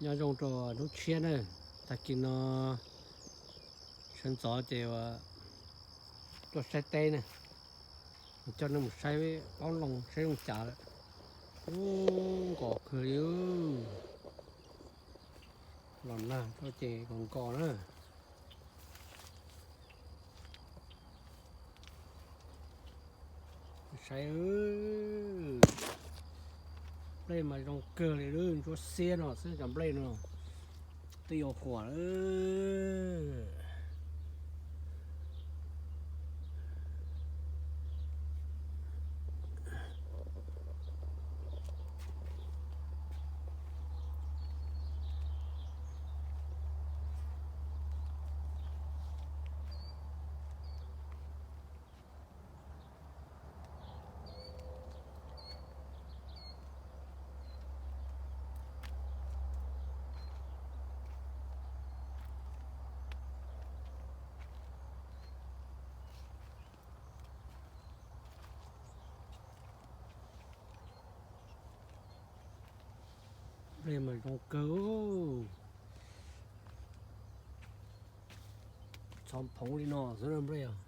Nyob zoo rau hnub tshiab na, tag kis no sawv ntxov ces tuaj saib teb na, coj nej mus saib qoob loo saib zoo cas lawm. Ub, nkos kawg li, los nag ces nkos nkos na. Saib, nplej mas zoo kawg li, ntsuab xiab no xwb, cov nplej no twb yuav huam lawm. Nplej mas zoo kawg, txhoov phoov li no xwb nplej os.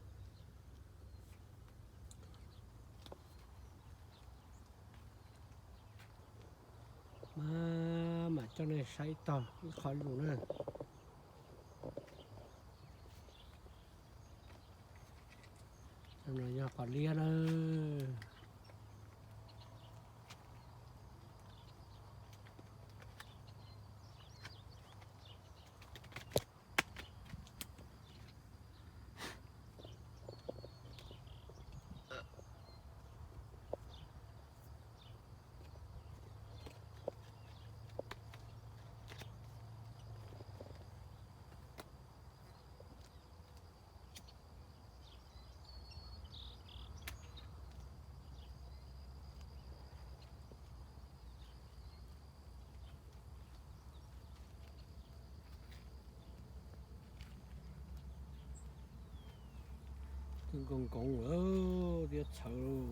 Mas mam coj nej saib ib tog ib qho lus na. Yog qos liab na. Twb nkoos nkoos lawm, tiab txhawv.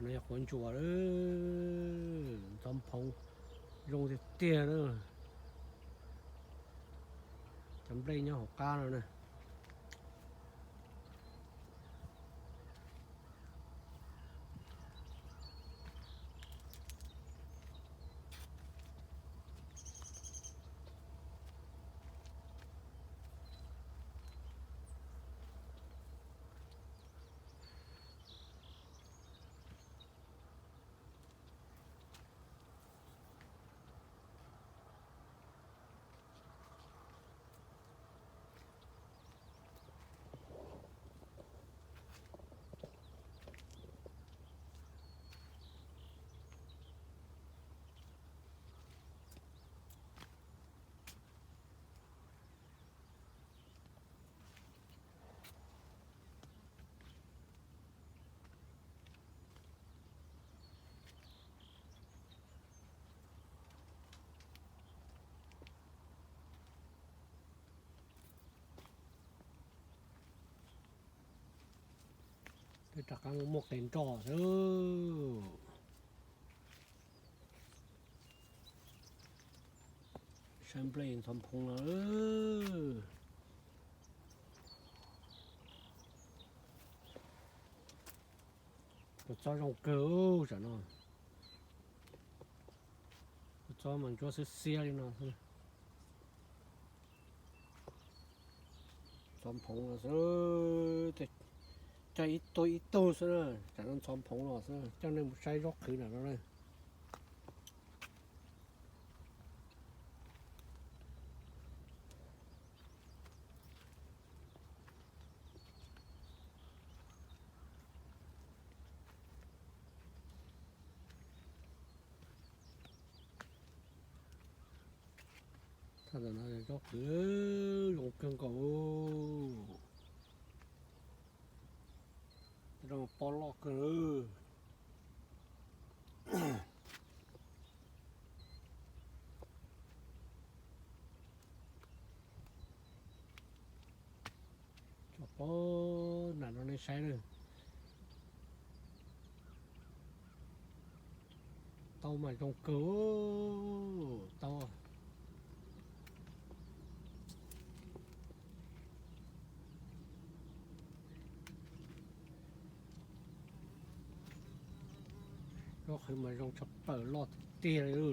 No yog quav ntsuas, ntxhov phoov zoo tiag tiag na. Cov nplej nyob hauv qab no na. Peb rov qab muaj qe nroj xwb. Saib nplej ntxhov phoov no. Tus txob zoo kawg tam no. Tus txob mas ntsuab xiab xiab li no xwb. Ntxhov phoov no xwb, coj ib tug ib tug xwb na, tsam no ntxhov phoov los xwb, coj nej mus saib zaub qhwv ntawm no na. Thaj ntawm no zaub qhwv zoo kawg nkaus. Pob loj kawg. Nram no nej saib na. Tau mas zoo kawg, tau. Lub qhwv mas zoo tshaj plaws, loj tiag tiag li.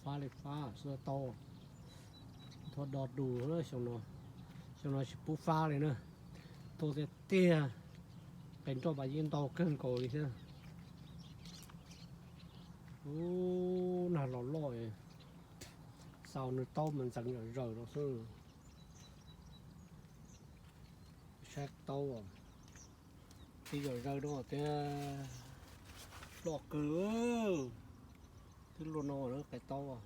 Fab li fab xwb tau. Thov do dus xyoo no, xyoo no tsis pub fab li na. Tau tiag tiag, qe nroj mas yeej ntau kawg nkaus li thiab. Ub, nag los loj, xaus nws taub mas ntxeev zom zaws no xwb. Saib taub, txiv zom zaws no tiag, loj kawg. Twb luaj no na qe taub.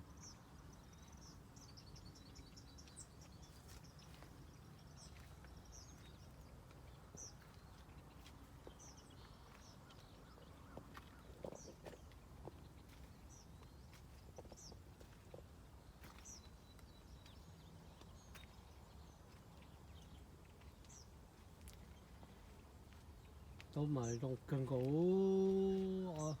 Taub mas zoo kawg nkaus.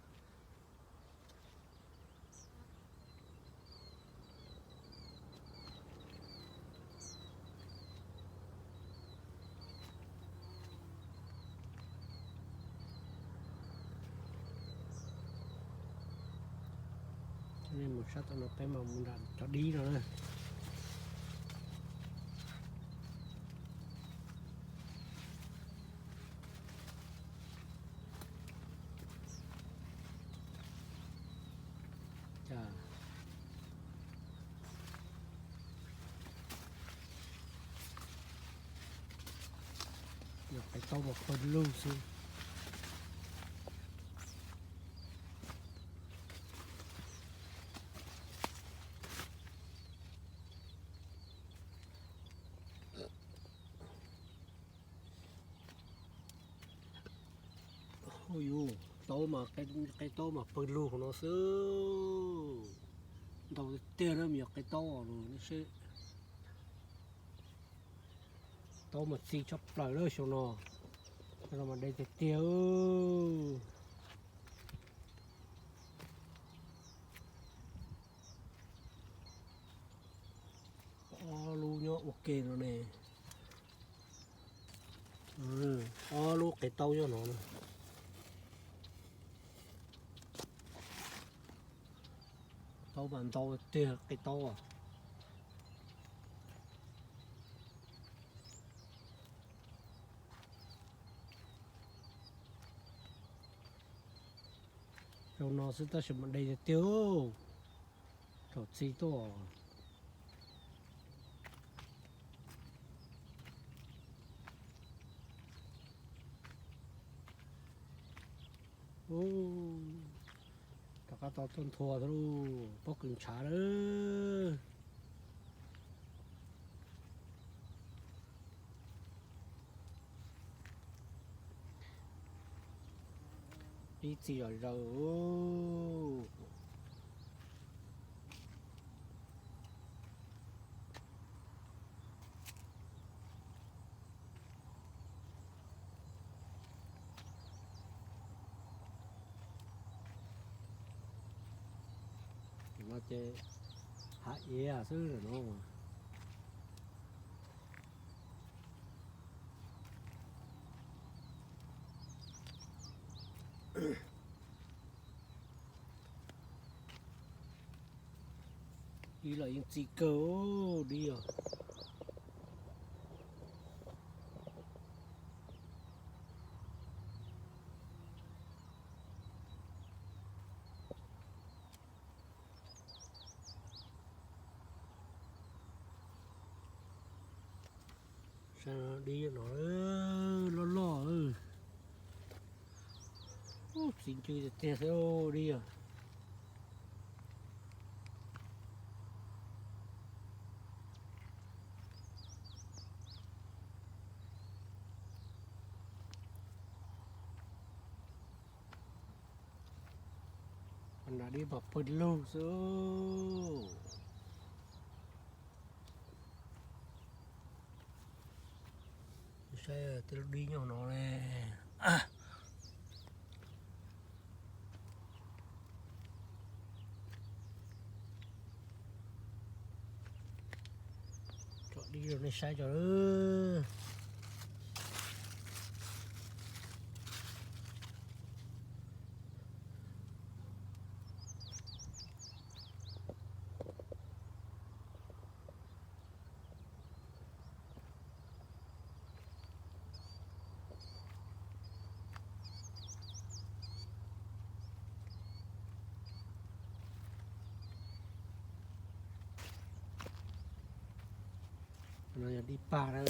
Nej mus sab tom no peb mam mus nram cov dib no na. Yog qe taub los pawg lug xwb. Hu yus, taub mas, qe taub mas pawg lug no xwb. Ntau tiag tiag na, me nyuam qe taub los seb. Taub mas txi tshaj plaws lawm xyoo no. Xyoo no mas de tiag tiag. Ob lub nyob ua ke no ne. Ob lub qe taub nyob no. Taub mas ntau tiag qe taub. Rau no xwb tab sis mas de tiag tiag. Thaum txi tuaj. Rov qab tau tuaj nthua thiab lauj, pob kws ntshav lawm. Ib txi zom zaws. No ces hav iav xwb no. Dib los yeej txi kawg dib os. Saib dib no loj loj. Txiv ncw tiag tiag xwb dib os. Nram dib pom pawg lug xwb. Saib tej lub dib nyob no ne. Tso dib rau nej saib tso. No yog dib pag na.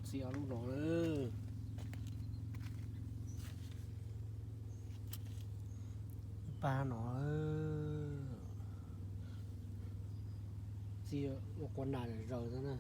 Txi ob lub no. Dib pag no. Txi ua quav nas zaws xwb na.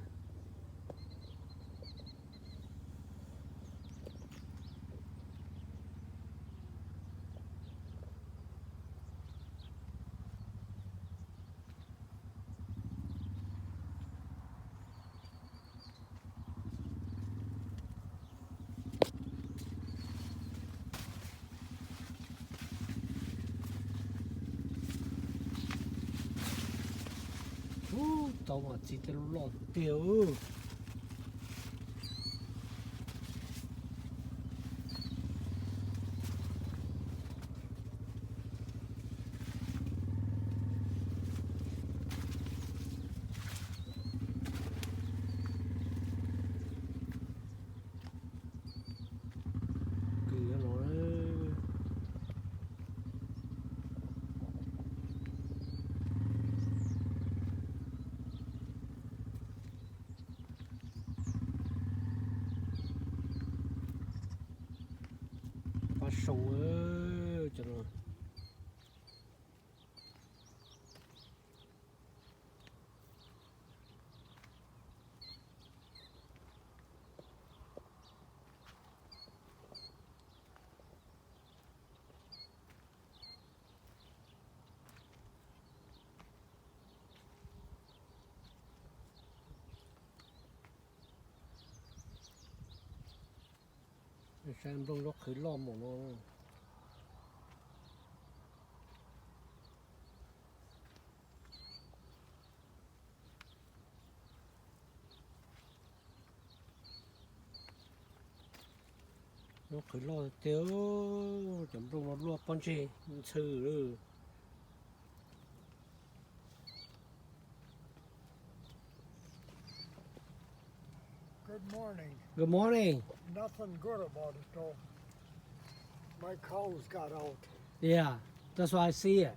Ub, tau mas txi tej lub loj tiag. Kws no. Pab soo cov no. Saib nplooj zaub qhwv loj npaum no. Zaub qhwv loj tiag, cov nplooj no luaj pob ntseg ntxhw lawm. Good morning. Good morning. Nothing good about it, though. My cows got out. Yeah, that's why I see it.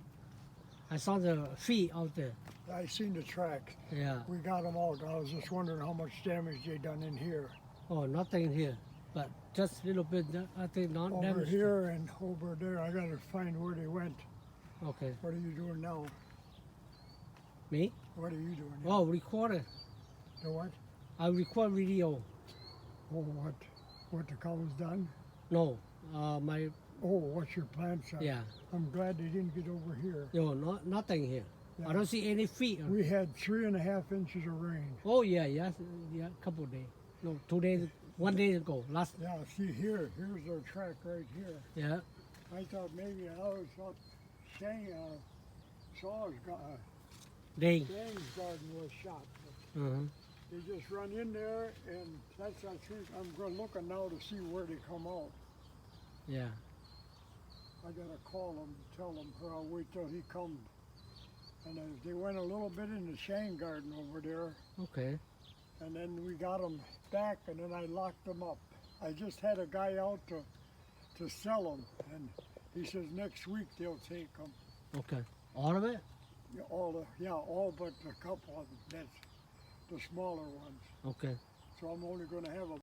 I saw the feet out there. I seen the tracks. Yeah. We got 'em out. I was just wondering how much damage they done in here. Oh, nothing here, but just a little bit, I think, not damage. Over here and over there, I gotta find where they went. Okay. What are you doing now? Me? What are you doing here? Oh, recording. The what? I record video. Oh, what? What the cow was done? No, uh, my. Oh, what's your plant side? Yeah. I'm glad they didn't get over here. No, no, nothing here. Yeah. I don't see any feet. We had three and a half inches of rain. Oh, yeah, yeah, yeah, couple days. No, two days, one day ago, last. Yeah, see here, here's their track right here. Yeah. I thought maybe I was up Shane, uh, Saw's, uh, Dang. Shane's garden was shot. Uh-huh. They just run in there, and that's, I think, I'm go-, looking now to see where they come out. Yeah. I gotta call him, tell him, or I'll wait till he comes. And uh, they went a little bit in the Shane garden over there. Okay. And then we got 'em back, and then I locked 'em up. I just had a guy out to, to sell 'em, and he says next week they'll take 'em. Okay. All of it? Yeah, all the, yeah, all but a couple of 'em. That's the smaller ones. Okay. So I'm only gonna have a